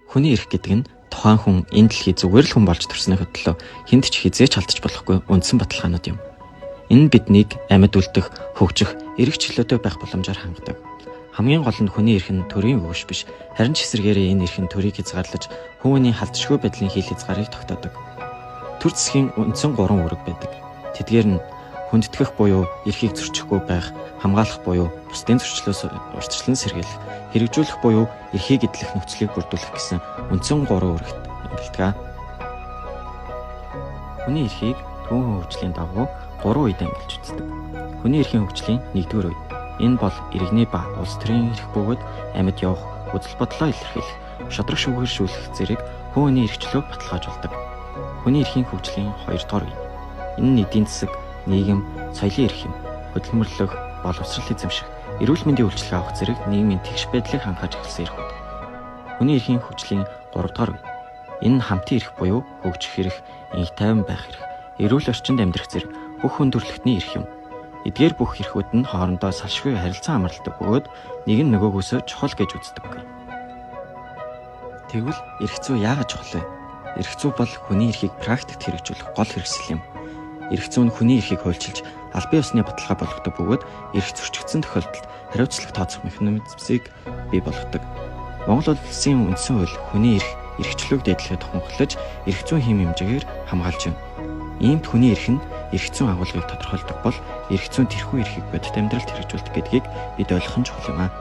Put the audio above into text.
Хүний эрх гэдэг нь тухайн хүн энэ дэлхий зүгээр л хүн болж төрснийхөө төлөө хэнд ч хэзээ ч алдаж болохгүй үндсэн баталгаанууд юм. Энэ нь биднийг амьд үлдэх, хөгжих, эрх чөлөөтэй байх боломжоор хангадаг. Хамгийн гол нь хүний эрх нь төрийн өгөөш биш. Харин ч эсрэгээрээ энэ эрх нь төрийг хязгаарлаж, хүний халдшгүй байдлын хил хязгаарыг тогтоодог. Төр засгийн үндсэн 3 үүрэг байдаг. Тэдгээр нь хүндэтгэх буюу эрхийг зөрчихгүй байх, хамгаалах буюу бусдын зөрчлөөс урьдчилан сэргийлэх, хэрэгжүүлэх буюу эрхийг эдлэх нөхцөлийг бүрдүүлэх гэсэн үндсэн 3 үүрэгт ангилдаг. Хүний эрхийг түүхэн хөгжлийн дагуу 3 үед ангилж үздэг. Хүний эрхийн хөгжлийн 1-р үе. Энэ бол иргэний ба улс төрийн эрх бөгөөд амьд явах, үзэл бодлоо илэрхийлэх, шударга шүүгээр шүүлэх зэрэг хүний эрх чөлөөг баталгаажуулдаг. Хүний эрхийн хөгжлийн 2-р үе. Энэ нь эдийн засаг, нийгэм, соёлын эрх юм. Хөдөлмөрлөх, боловсрол эзэмших, эрүүл мэндийн үйлчилгээ авах зэрэг нийгмийн тэгш байдлыг хангаж эхэлсэн эрхүүд. Хүний эрхийн хөгжлийн 3-р үе. Энэ нь хамтын эрх буюу хөгжих эрх, энх тайван байх эрх, эрүүл орчинд амьдрах зэрэг бүх хүн төрөлхтний эрх юм. Эдгээр бүх эрхүүд нь хоорондоо салшгүй харилцан хамаарладаг бөгөөд нэг нь нөгөөгөөсөө чухал гэж үздэггүй. Тэгвэл эрх зүй яагаад чухал вэ? Эрх зүй бол хүний эрхийг практикт хэрэгжүүлэх гол хэрэгсэл юм. Эрх зүй нь хүний эрхийг хуульчилж албан ёсны баталгаа болгодог бөгөөд эрх зөрчигдсөн тохиолдолд хариуцлага тооцох механизмыг бий болгодог. Монгол улсын үндсэн хууль хүний эрх, эрх чөлөөг дээдлэхэд хунхлаж эрх зүйн хэм хэмжээгээр хамгаалж байна. Иймд хүний эрх нь эрх зүйн агуулгыг тодорхойлдог бол эрх зүйн тэрхүү эрхийг бодит амьдралд хэрэгжүүлдэг гэдгийг бид ойлгох нь чухал юм аа.